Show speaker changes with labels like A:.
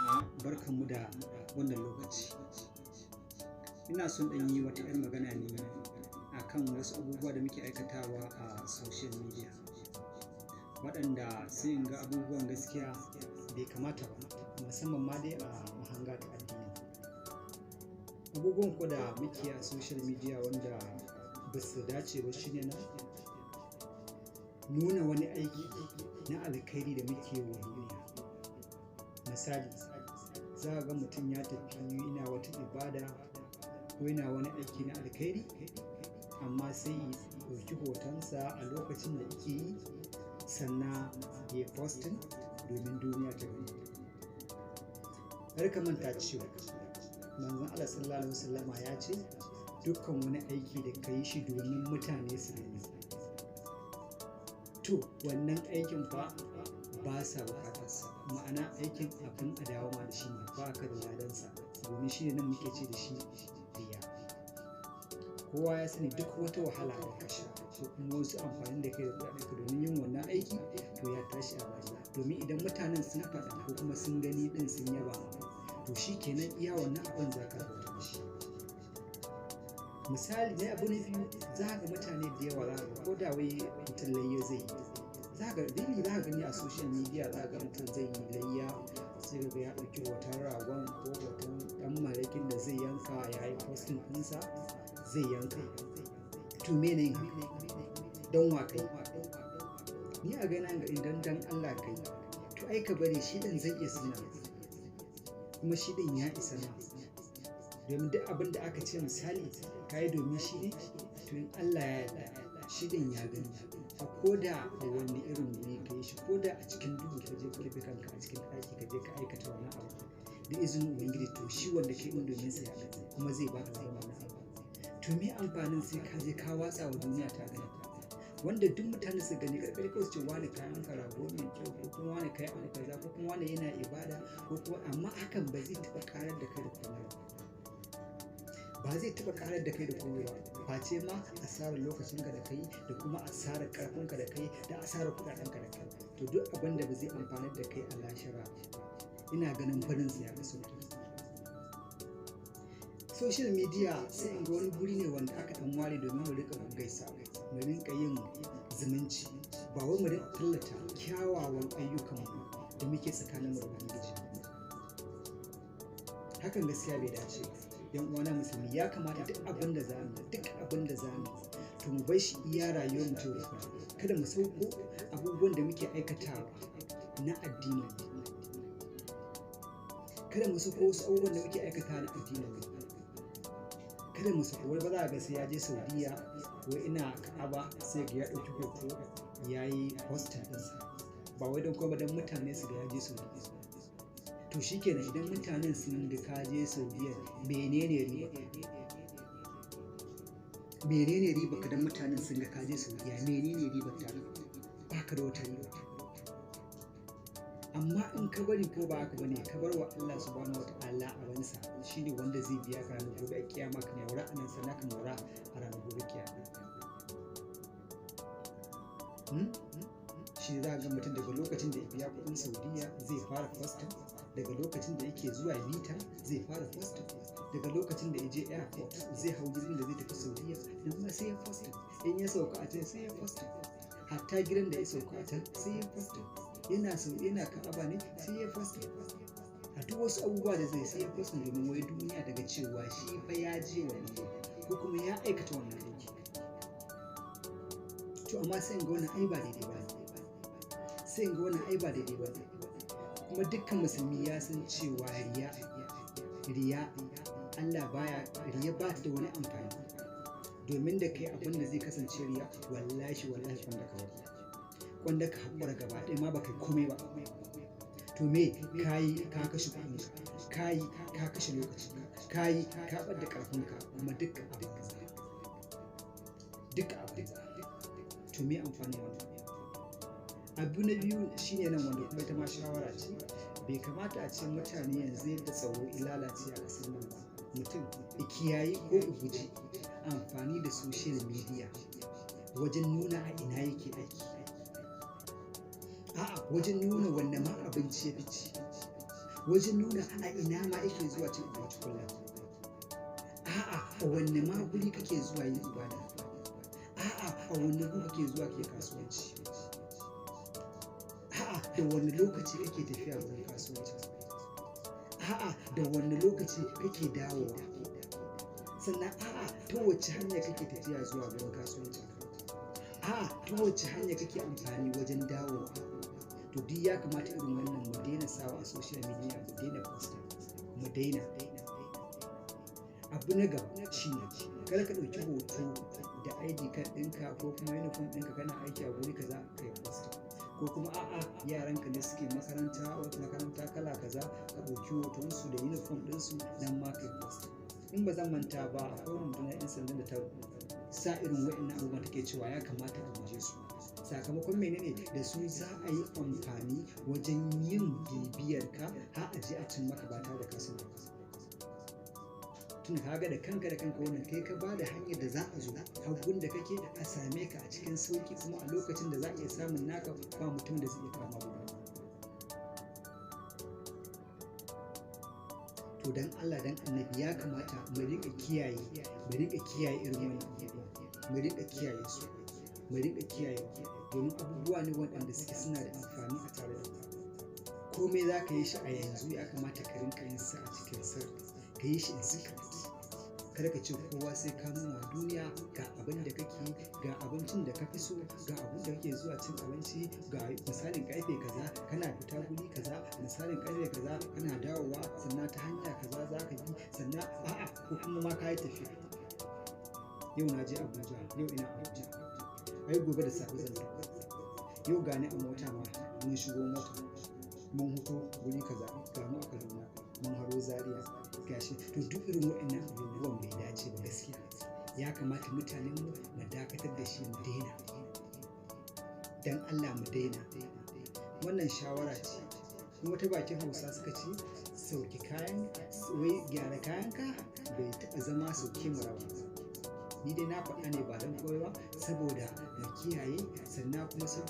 A: Barkanmu da wannan lokaci. Ina son ɗan yi wata 'yar magana ne akan wasu abubuwa da muke aikatawa a social media, waɗanda sai in ga abubuwan gaskiya bai kamata ba, musamman ma dai a mahanga ta addini. Abubuwan ko da muke a social media wanda ba su dace ba shine na nuna wani aiki na alkhairi da muke wa duniya. Misali, za ka ga mutum ya tafi yana wata ibada ko yana wani aiki na alkhairi, amma sai ya ɗauki hotonsa a lokacin da yake yi sannan ya yi posting domin duniya ta gani. Kar ka manta cewa Manzon Allah Sallallahu Alaihi Wasallama ya ce dukkan wani aiki da ka yi shi domin mutane su gani, to wannan aikin fa ba sa bukatarsa. Ma'ana aikin abin a dawo ma da shi ne, ba ka da ladansa, domin shi ne nan muke ce da shi riya. Kowa ya sani duk wata wahala da ka sha ko kuma wasu amfani da kai da kuɗaɗenka domin yin wannan aiki, to ya tashi a banza. Domin idan mutanen sun faɗa ko kuma sun gani ɗin sun yaba, to shi kenan iya wannan abin za ka rabauta da shi. Misali na abu na biyu, za ka ga mutane da yawa, za ka ga ko da wai mutum layya zai yi, za ka really za ka gani a social media, za ka ga mutum zai yi layya, sai ka ga ya ɗauki hoton ragon ko hoton ɗan maraƙin da zai yanka, ya yi posting ɗinsa zai yanka. To mene yin haka? Don wa ka yi? Ni a gani ga idan dan Allah ka yi, to ai ka bari shi ɗin zai iya suna, kuma shi ɗin ya isa ma. Domin duk abin da aka ce misali ka yi domin shi ne, to in Allah ya yarda shi ɗin ya gani. A ko da a wani irin wuri ka yi shi, ko da a cikin duhu ka je ka rufe kanka a cikin ɗaki ka je ka aikata wannan abu, da izinin Ubangiji to shi wanda ka yi ɗin domin sa ya gani kuma zai baka ladan wannan abu. To me amfanin sai ka je ka watsa wa duniya ta gani? Wanda duk mutane su gani ƙarƙari kawai su ce wane ka yanka rago mai kyau, ko kuma wane ka yi abu kaza, ko kuma wane yana ibada, ko kuma amma hakan ba zai taɓa ƙarar da kai da komai ba. Ba zai taɓa ƙarar da kai da komai ba. Face ma asarar lokacinka da kai, da kuma asarar ƙarfinka da kai, da asarar kuɗaɗenka da kai. To duk abin da ba zai amfanar da kai a lahira, ina ganin barinsa ya fi sauƙi. Social media sai in ga wani guri ne wanda aka ɗan ware domin mu riƙa gaggaisa, mu rinƙa yin zumunci, ba wai mu rinƙa tallata kyawawan ayyukanmu da muke tsakaninmu da Ubangiji. Hakan gaskiya bai dace ba. 'Yan uwana musulmi, ya kamata duk abin da za mu yi, duk abin da za mu yi, to mu bar shi iya rayuwar mu ta yau da kullum. Kada mu sauko abubuwan da muke aikatawa na addini. Kada mu sauko wasu abubuwan da muke aikatawa na addinin mu. Kada mu sauko wai ba za a ga sai ya je Saudiya ko ina Ka'aba sai ga ya ɗauki hoto ya yi posting ɗinsa. Ba wai don komai ba, don mutane su ga ya je Saudiya. To shi kenan idan mutanen sun ga ka je Saudiya, menene riba? Menene riba ka dan mutanen sun ga ka je Saudiya? Menene ribar ta? Ba ka da wata riba. Amma in ka bari ko ba haka bane, ka bar wa Allah Subhanahu wa Ta'ala abinsa, shine wanda zai biya ka ranar gobe kiyama, ka mora a nan sannan ka mora a ranar gobe kiyama. Shi za ga mutum daga lokacin da ya biya kuɗin Saudiya zai fara posting, daga lokacin da yake zuwa bita zai fara posting, daga lokacin da ya je airport zai hau jirgin da zai tafi Saudiya nan ma sai ya posting, in ya sauka a can sai ya posting, hatta gidan da ya sauka a can sai ya posting, yana sau yana Ka'aba ne sai ya posting. A duk wasu abubuwa da zai sai ya posting domin wai duniya daga cewa shi fa ya je wannan wuri ko kuma ya aikata wannan aiki. To amma sai in ga wannan ai ba daidai ba ne. Sai in ga wannan ai ba daidai ba ne. Kuma dukkan musulmi ya san cewa riya, riya Allah baya, riya ba ta da wani amfani. Domin da kai abin da zai kasance riya, wallahi wallahi gwanda ka bari. Gwanda ka haƙura gaba ɗaya ma ba kai komai ba. To me ka yi ka kashe kuɗinka, ka yi ka kashe lokacinka, ka yi ka ɓad da ƙarfinka, kuma duk a banza. Duk a banza. To me amfanin wannan? Abu na biyu shine nan wanda kuma ita ma shawara ce. Bai kamata a ce mutane yanzu yadda tsaro ya lalace a ƙasar nan ba, mutum ya kiyayi ko ya guji amfani da social media wajen nuna a ina yake aiki. A'a, wajen nuna wanne ma abinci ya fi ci, Wajen nuna a ina ma yake zuwa cin abinci kullum. A'a, a wanne ma guri kake zuwa yin ibada? A'a, a wanne gu kake zuwa ke kasuwanci? A'a, da wanne lokaci kake tafiya wurin kasuwanci? A'a, da wanne lokaci kake dawowa? Sannan a'a, ta wacce hanya kake tafiya zuwa wurin kasuwanci? A'a, ta wacce hanya kake amfani wajen dawowa? To duk ya kamata irin wannan mu daina sawa a social media, mu daina posting, mu daina. Abu na gaba shine kada ka ɗauki hoto da ID card ɗinka ko kuma uniform ɗinka kana aiki a guri kaza ka yi posting. Ko kuma a'a, yaranka ne suke makaranta, wata makaranta kala kaza, ka ɗauki hotonsu da uniform ɗinsu nan ma ka yi posting. In ba zan manta ba, akwai rundunar 'yan sandan da ta sa irin waɗannan abubuwan take cewa ya kamata a guje su. Sakamakon menene? Da su za a yi amfani wajen yin bibiyar ka har a je a cin maka ba tare da ka sani ba. Tun ka ga da kanka da kanka wannan kai ka ba da hanyar da za a zo har gun da kake a same ka a cikin sauƙi, kuma a lokacin da za a iya samun naka ba mutum da zai iya kama ba. To dan Allah dan Annabi ya kamata mu riƙa kiyaye, mu riƙa kiyaye irin wannan abubuwa, mu riƙa kiyaye su, mu riƙa kiyayewa, domin abubuwa ne waɗanda suke suna da amfani a tare da mu. Komai za ka yi shi a yanzu ya kamata ka rinƙa yin sa a cikin sirri, ka yi shi in secret. Kada ka ce kowa sai ka nuna wa duniya ga abin da kake yi, ga abincin da ka fi so, ga abin da kake zuwa cin abinci, ga misalin ƙarfe kaza kana fita guri kaza, misalin ƙarfe kaza kana dawowa, sannan ta hanya kaza za ka bi, sannan a'a, ko kuma ma ka yi tafiya. Yau na je Abuja, yau ina Abuja, ai gobe da safe zan tafi. Yau ga ni a mota ma, mun shigo mota, mun huto guri kaza, ga mu a Kaduna, mun haro Zaria, gashi. To duk irin waɗannan abubuwan bai dace ba gaskiya. Ya kamata mutanen mu mu dakatar da shi, mu daina. Dan Allah mu daina. Wannan shawara ce. Kuma ta bakin Hausa suka ce sauke kayan, wai gyara kayanka bai taɓa zama sauke mu raba ba. Ni dai na faɗa ne ba don komai ba saboda mu kiyaye, sannan kuma saboda.